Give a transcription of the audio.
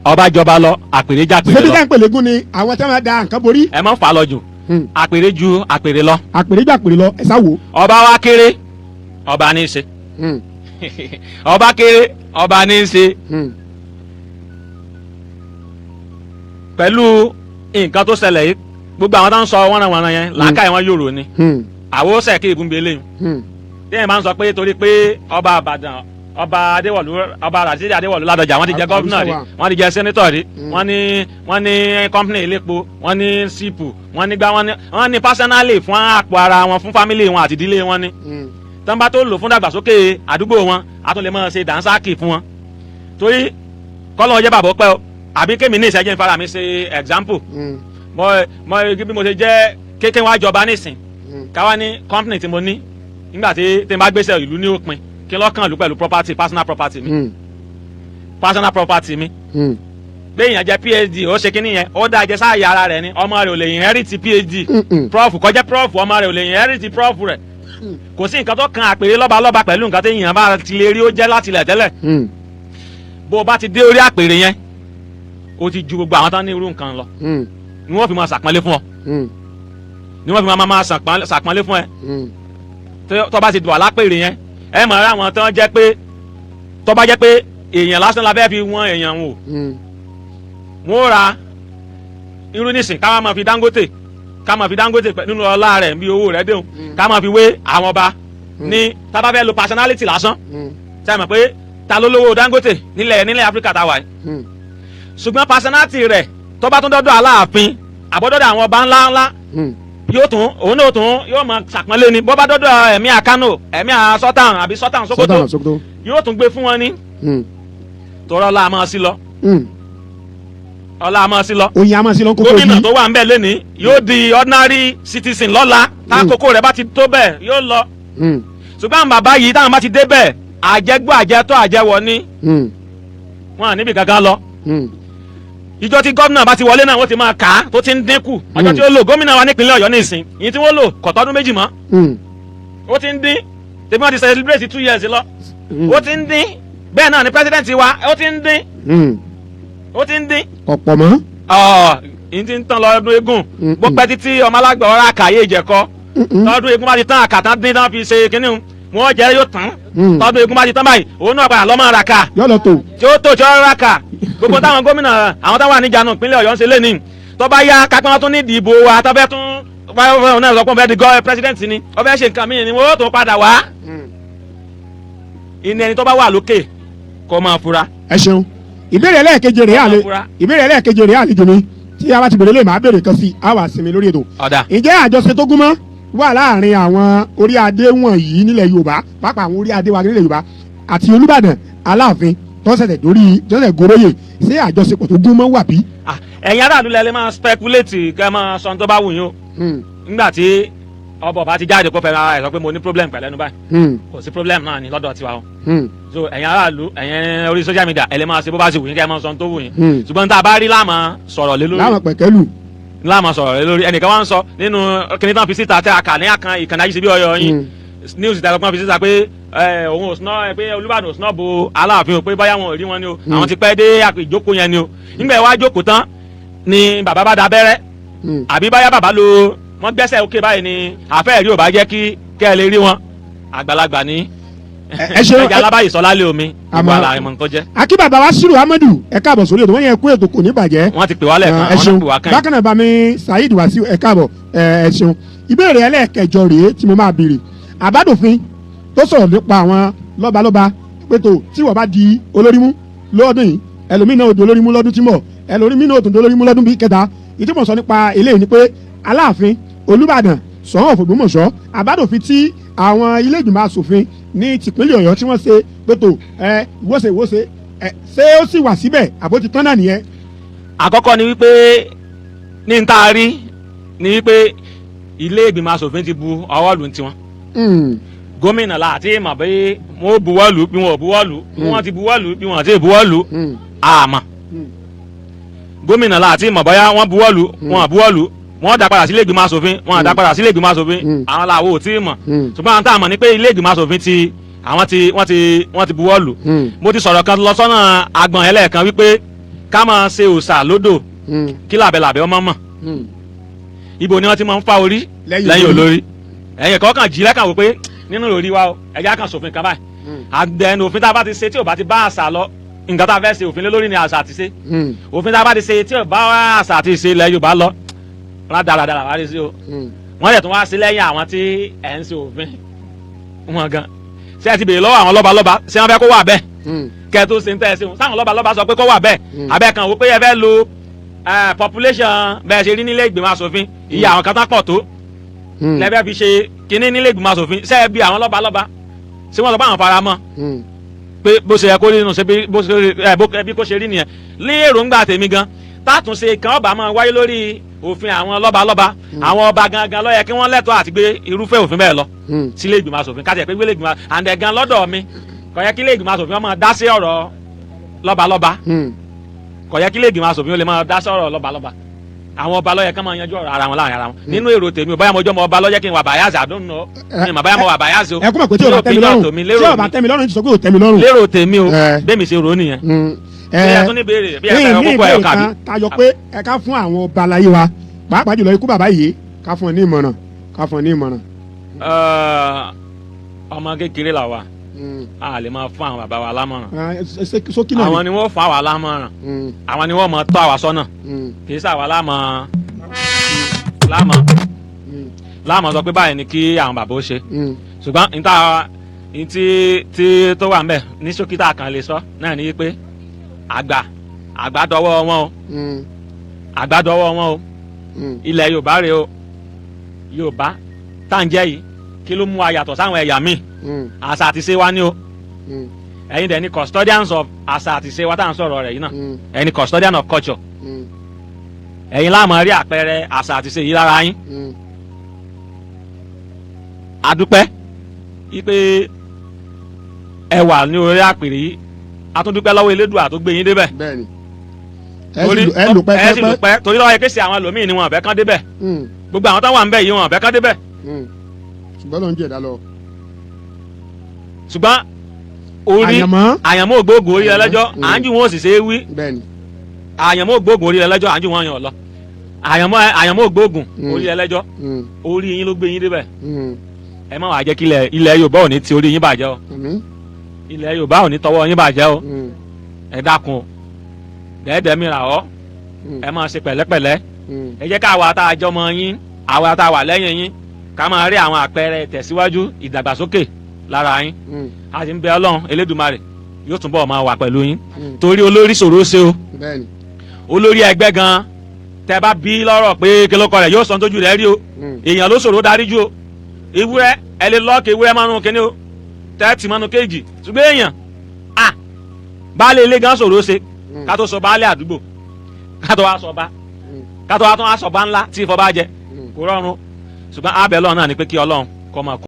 Ọba jọba lọ, àpèrè jápèrè Ṣebí lọ. tá ń pèlè gún ni àwọn tí wọ́n da nǹkan borí. Ẹ má fà á lọ jù. Àpèrè ju àpèrè lọ. Àpèrè jàpèrè lọ, ẹ sá wò. Ọba wa kéré, ọba ní í ṣe. Ọba kéré, ọba ní í ṣe. Pẹ̀lú nǹkan tó ṣẹlẹ̀ yìí, gbogbo àwọn tó ń sọ wọ́nranwọ̀nran yẹn, làákàyè wọn yòrò ni. Àwọn ó sẹ̀ kí ìgúnbẹ lẹ́yìn téèyàn máa ń sọ pé torí pé ọba Ìbàdàn, ọba Adéwọ̀lú, ọba Rasidi Adéwọ̀lú Ládọjà, wọ́n ti jẹ governor rí, wọ́n ti jẹ senator rí, wọ́n ní company iléepo, wọ́n ní sípù, wọ́n ní gbá, wọ́n ní personally fún àpò ara wọn, fún family wọn àti ìdílé wọn ni. Tán bá tó lò fún dàgbàsókè àdúgbò wọn, a tún lè máa ṣe dànsákì fún wọn, torí kọ́lọ́ jẹ́ bàbá pẹ́ o, àbí kémi ní ìṣẹ́jẹ́ ìfara mi ṣe example. Mo bí mo ṣe jẹ́ kékeré wá jọba nísìn, káwá ní company tí mo ní, nígbà tí n bá gbéṣẹ́ ìlú ní òpin, kí lọ́kàn lù pẹ̀lú property, personal property mi, personal property mi? Béèyàn jẹ́ PhD, ó ṣe kínní yẹn, ó dá jẹ sáàyè ara rẹ̀ ni. Ọmọ rẹ̀ ò lè inherit PhD. Prof kọjá prof, ọmọ rẹ̀ ò lè inherit prof rẹ̀. Kò sí nǹkan tó kan àpèrè lọ́balọ́ba pẹ̀lú nǹkan téèyàn bá ti lè rí ó jẹ́ láti ilẹ̀ tẹ́lẹ̀. Bó o bá ti dé orí àpèrè yẹn, ó ti ju gbogbo àwọn tán ní irú nǹkan lọ ni wọ́n fi máa ṣàpọ́nlé fún ọ, ni wọ́n fi máa ṣàpọ́nlé fún ẹ. Tó bá ti dùn àlápèrè yẹn, ẹ mọ̀ ẹ́ àwọn tán jẹ́ pé tó bá jẹ́ pé èèyàn lásán la fẹ́ fi wọ́n èèyàn wò, wọ́n ra irú nísìn, ká máa fi Dangote, ká máa fi Dangote nínú ọlá rẹ̀ bí owó rẹ̀ déhùn, ká máa fi wé àwọn ọba ní. Tá bá fẹ́ lo personality lásán, ṣe é mọ̀ pé ta ló lówó Dangote nílẹ̀ Áfíríkà tá a wà yìí? Ṣùgbọ́n personality rẹ̀, tó bá tún dọ́dọ̀ Aláàfin àbọ̀dọ́dọ̀ àwọn ọba ńlá ńlá, yóò tún òun náà tún yóò máa ṣàpọ́nlé ni. Bó bá dọ́dọ̀ Emir Kano, Emir Sultan àbí Sultan Sokoto, Sokoto, yóò tún gbé fún wọn ní tọrọ ọlá máa sí lọ, ọlá máa sí lọ. Oyin a máa sí lọ kókó. Gómìnà yìí tó wà ń bẹ̀ lẹ́ni yóò di ordinary citizen lọ́la tákòókò rẹ̀ bá ti tó bẹ́ẹ̀, yóò lọ. Ṣùgbọ́n àwọn bàbá yìí, táwọn bá ti dé bẹ́ẹ̀, àjẹgbọ́, àjẹtọ́, àjẹwọ̀ ni. Wọn à níbi kankan lọ. Ìjọ tí gómìnà bá ti wọlé náà, wọ́n ti máa kà á tó ti ń dínkù ọjọ́ tí ó lò. Gómìnà wa nípínlẹ̀ Ọ̀yọ́ nísìn yìí, tí wọ́n lò kọ̀tọ́dún 2 mọ́, ó ti ń dín. Tèmi wọ́n ti celebrate 2 years lọ, ó ti ń dín. Bẹ́ẹ̀ náà ni president wa, ó ti ń dín, ó ti ń dín. Ọ̀pọ̀ mọ́. Ọ̀ ìyẹn ti ń tán lọ́dún eégún. Bó pẹ́ títí, ọmọ alágbà ọ̀rá àkàyè ìjẹ̀kọ́. Tọ́dún eégún bá ti tán, àkàtà dín tán fi ṣe kínní wọn jẹ́, yóò tán. Tọ́dún eégún bá ti tán báyìí, òun náà padà lọ́mọ ràkà. Yọ lọ tó. Tí ó tó, tí ó ràkà. Gbogbo táwọn gómìnà, àwọn táwọn àníjànú ìpínlẹ̀ Ọ̀yọ́ ń ṣe lẹ́ni, tó bá yá, kápẹ́ wọn tún ní ìdìbò wa, tó fẹ́ tún báyọ̀ náà sọ pé wọ́n fẹ́ di president ni, wọ́n fẹ́ ṣe nǹkan míì ni, wọ́n ó tún padà wá. Ìní ẹni tó bá wà lókè kó máa fura. Ẹ ṣeun. Ìbéèrè ẹlẹ́ẹ̀keje rèé àlè. Fura. Ìbéèrè ẹlẹ́ẹ̀keje rèé, àlejò mi. Tí a bá ti bèrè lè máa béèrè kan sí i, a wà sinmi lórí ètò. Ọ̀dà. Ǹjẹ́ àjọṣe tó gúnmọ́ wà láàrin àwọn orí adé wọ̀nyí nílẹ̀ Yorùbá, pàápàá àwọn orí adé wa nílẹ̀ Yorùbá àti Olúbàdàn, Aláàfin tó ṣẹ̀ṣẹ̀ dórí, tó ṣẹ̀ṣẹ̀ goróyè? Ṣé àjọṣepọ̀ tó gúnmọ́ wà bí? Ah, ẹ̀yin aráàlú lẹ lè máa speculate, kẹ́ máa sọ ohun tó bá wù yín o. Nígbà tí ọba ọba ti jáde kó fẹ́ ara ẹ̀ sọ pé mo ní problem pẹ̀lú ẹnu báyìí, kò sí problem náà ní lọ́dọ̀ tiwa o. So ẹ̀yin aráàlú, ẹ̀yin orí social media, ẹ lè máa ṣe bó bá ṣe wù yín, kẹ́ ẹ máa sọ ohun tó wù yín. Ṣùgbọ́n tá a bá rí láàmú sọ̀rọ̀ lé lórí. Láwọn pẹ̀kẹ́lù. Láàmú sọ̀rọ̀ lé lórí. Ẹnìkan wá ń sọ nínú kíní tán fi síta tẹ́ a kà ní àkàn ìkànnì ayé bí ọyọ yín news ìta kan fi síta pé òun ò sná pé Olúbàdàn ò sná bo Aláàfin o, pé báyà wọn ò rí wọn ni o, àwọn ti pẹ́ dé ìjókòó yẹn ni o. Nígbà wá jókòó tán ni bàbá bá da abẹ́rẹ́, àbí báyà bàbá lo wọ́n gbẹ́sẹ̀ òkè báyìí ni àfẹ́ rí ò bá jẹ́ kí kẹ́ ẹ lè rí wọn. Àgbàlagbà ní Ẹ ṣeun. ẹja alábàáyé sọlá lé omi gbogbo àlà ìmọ̀ nǹkan jẹ́. Akí bàbá wa Sílù Amadu, ẹ káàbọ̀ sórí ètò. Wọ́n yẹn kú ètò, kò ní bàjẹ́. Wọ́n ti pè wá lẹ́ẹ̀kan. Ẹ Àwọn ṣeun. náà pè wá kàn. Bákan náà, bá mi Saheed Wasiu, ẹ káàbọ̀, ẹ ṣeun. Ìbéèrè ẹlẹ́ẹ̀kẹjọ rèé tí mo máa béèrè. Àbádòfin tó sọ̀rọ̀ nípa àwọn lọ́balọ́ba pẹ̀tò, tí wọ́n bá di olórí mú lọ́dún yìí, ẹlòmíì náà ó di olórí mú lọ́dún tí mọ̀, ẹlòmíì náà ó tún di olórí mú lọ́dún bíi kẹta. Ìdí mọ̀ sọ nípa eléyìí ni pé Aláàfin, Olúbàdàn, Ṣọ̀ún of Ògbómọ̀ṣọ́, àbádòfin tí àwọn ilé ìgbìmọ̀ asòfin ní tìpínlẹ̀ Ọ̀yọ́ tí wọ́n ṣe pẹ̀tò ẹ ìwọ́sẹ̀ ìwọ́sẹ̀ ẹ, ṣé ó sì wà síbẹ̀ àbó ti tán náà nìyẹn? Àkọ́kọ́ ni wípé ní n tá a rí ni wípé ilé ìgbìmọ̀ asòfin ti bu ọwọ́ lù ní tiwọn. Gómìnà la àti ìmọ̀ bí wọ́n ó buwọ́ lù, bí wọ́n ò buwọ́ lù, bí wọ́n ti buwọ́ lù, bí wọ́n ti buwọ́ lù, àmọ́ gómìnà la àti ìmọ̀ bóyá wọ́n buwọ́ lù, wọ́n ò buwọ́ lù, wọ́n dá padà sí ilé ìgbìmọ̀ asòfin, wọ́n dá padà sí ilé ìgbìmọ̀ asòfin, àwọn làwọn ò tí ì mọ̀. Ṣùgbọ́n àwọn tá a mọ̀ ni pé ilé ìgbìmọ̀ asòfin ti àwọn ti wọ́n ti wọ́n ti buwọ́ lù. Mo ti sọ̀rọ̀ kan lọ sọ́nà agbọ̀n ẹlẹ́ẹ̀kan wípé Ká máa ṣe òòṣà lódò kí làbẹ̀làbẹ̀ ọmọ mọ̀. Ibo ni wọ́n ti máa ń fa orí? Lẹ́yìn lẹ́yìn olórí. Olórí ẹ̀yìn kọ̀ọ̀kan jí lẹ́kàn wò pé nínú ìròrí wa o, ẹ̀jẹ̀ kan ṣòfin kan báyìí. Àgbẹ̀nu òfin tá a bá ti ṣe tí ò bá ti bá àṣà lọ, nǹkan tá a fẹ́ ṣe òfin lé lórí ni àṣà àti ṣe. Òfin tá a bá ti ṣe tí ò bá àṣà àti ṣe ilẹ̀ Yorùbá lọ, rádaràdarà wá rí sí o. Wọ́n dẹ̀ tún wá sí lẹ́yìn àwọn tí ẹ̀ ń ṣe òfin wọn gan. Ṣé ẹ ti béèrè lọ́wọ́ àwọn lọ́balọ́ba ṣé wọ́n fẹ́ kó wà bẹ́ẹ̀ kẹ́ ẹ tó ṣe ń tẹ́ ẹ ṣe wọn? Sáwọn lọ́balọ́ba sọ pé kó wà bẹ́ẹ̀? Abẹ́ kan wò pé ẹ fẹ́ lo population bẹ́ẹ̀ ṣe rí nílé ìgbìmọ̀ asòfin, iye àwọn kan tán pọ̀ tó lẹ́fẹ́ fi ṣe kinní nílé ìgbìmọ̀ asòfin. Ṣé ẹ bí àwọn lọ́balọ́ba ṣé wọ́n sọ pé àwọn fara mọ́ pé bó ṣe yẹ kó rí nù, ṣe bí bó ṣe ẹ bó bí kò ṣe rí nìyẹn? Ní èròǹgbà tèmi gan, tátúnṣe kan ọba máa wáyé lórí òfin àwọn lọ́balọ́ba, àwọn ọba gangan ló yẹ kí wọ́n lẹ́tọ̀ọ́ àti gbé irúfẹ́ òfin bẹ́ẹ̀ lọ sílé ìgbìmọ̀ asòfin. Káṣí ẹ̀ pé gbélé ìgbìmọ̀ àǹdẹ̀ gan lọ́dọ̀ mi, kò yẹ kí ilé ìgbìmọ̀ asòfin máa dá sí ọ̀rọ̀ lọ́balọ́ba. Kò yẹ kí ilé ìgbìmọ̀ asòfin ó lè máa dá sí ọ̀rọ̀ lọ́balọ́ba. Àwọn ọba ló yẹ kán máa yanjú ọ̀rọ̀ ara wọn láàrin ara wọn. Nínú èrò tèmi ò, báyà mo jọ́ mọ ọba ló yẹ kí n wà bias, I don't know, mi mà báyà mo wà bias o. Ẹ kó mọ̀ pé tí o bá tẹ́ mi lọ́rùn, tí o bá tẹ́ mi lọ́rùn, ti sọ pé o tẹ́ mi lọ́rùn. Lérò tèmi o, bẹ́ẹ̀ mi ṣe rò ó nìyẹn. Ṣé ẹ tún ní béèrè bí ẹ fẹ́ ní kókó ìbéèrè ẹ̀ kàbí? kan tayọ pé ẹ ká fún àwọn ọba aláyé wa, pàápàá jùlọ ikú bàbá yìí, ká fún ẹ ní ìmọ̀ràn, ká fún ẹ ní ìmọ̀ràn. Ọmọ kékeré là wa, a lè máa fún àwọn bàbá wa lámọ̀ràn. Sókí náà Àwọn ni. ni wọ́n fún àwa lámọ̀ràn. Àwọn ni wọ́n mọ̀ tọ́ àwa sọ́nà. Kì í sàwa lámọ̀ lámọ̀ lámọ̀ sọ pé báyìí ni kí àwọn bàbá ó ṣe. Ṣùgbọ́n níta ntí tí tó wà ńbẹ̀ ní ṣókí tá a kàn lè sọ náà ni pé àgbà àgbà dọwọ́ wọn o. Àgbà dọwọ́ wọn o. Ilẹ̀ Yorùbá rèé o. Yorùbá tá à ń jẹ́ yìí, kí ló mú wa yàtọ̀ sáwọn ẹ̀yà míì? Àṣà àti ṣe wa ní o. Ẹ̀yin dẹ̀ ni custodians of àṣà àti ṣe wa tá à ń sọ̀rọ̀ rẹ̀ yìí náà. Ẹ̀yin ni custodian of culture. Ẹ̀yin la máa rí àpẹẹrẹ àṣà àti ṣe yìí lára yín. Adúpẹ́ wípé ẹ wà ní orí àpèrè yìí. A tún dúpẹ́ lọ́wọ́ Elédùà tó gbé yín débẹ̀. Bẹ́ẹ̀ni, ẹ sì ẹ lò pẹ́. Ẹ sì lò pẹ́, torí lọ́wọ́ yẹ kéṣe àwọn ẹlòmíì ni wọn àfẹ́ kán débẹ̀. Gbogbo àwọn táwọn wà ń bẹ̀ yìí, wọn àfẹ́ kán débẹ̀. Ṣùgbọ́n ló ń jẹ̀dá lọ. Ṣùgbọ́n orí Àyànmọ́. Àyànmọ́ ògbóògùn orí ẹlẹ́jọ́. Àńjù wọn ò sì ṣe é wí. Àyànmọ́ ògbóògùn orí ẹlẹ́jọ́, àńjù wọn yàn lọ. Àyànmọ́, àyànmọ́ ògbóògùn orí ẹlẹ́jọ́. Orí yín ló gbé yín débẹ̀. Ẹ má wàá jẹ́ kí ilẹ̀ Yorùbá ò ní ti orí yín bàjẹ́ o. Àmín. Ilẹ̀ Yorùbá ò ní tọwọ́ yín bàjẹ́ o. Ẹ dákun o, dẹ́ẹ̀dẹ́ mi rà ọ́. Ẹ máa ṣe pẹ̀lẹ́pẹ̀lẹ́. Ẹ jẹ́ káwa tá a jọmọ yín, àwa tá a wà lẹ́yìn yín, ká máa rí àwọn àpẹẹrẹ ìtẹ̀síwájú, ìdàgbàsókè lára yín. A sì ń bẹ Ọlọ́run Elédùmarè, yóò túnbọ̀ máa wà pẹ̀lú yín. Torí olórí ṣòro ṣe o. Olórí ẹgbẹ́ gan, tẹ bá bí lọ́rọ̀ pé kí ló kọ rẹ̀, yóò sọ tójú rẹ̀ rí o. Èèyàn ló ṣòro darí jù o. Ewúrẹ́, ẹ lè lọ́ọ̀kì ewúrẹ́ mọ́nú kínní o, tẹ́tì mọ́nú kéèjì, ṣùgbọ́n èèyàn à baálé ilé gan ṣòro ṣe. Ká tó sọ baálé àdúgbò, ká tó wá sọ bá, ká tó wá tó wá sọ bá ńlá tí ìfọ̀ bá jẹ. Kò rọrùn, ṣùgbọ́n abẹ́ Ọlọ́run náà ni pé kí Ọlọ́run kó máa kọ́.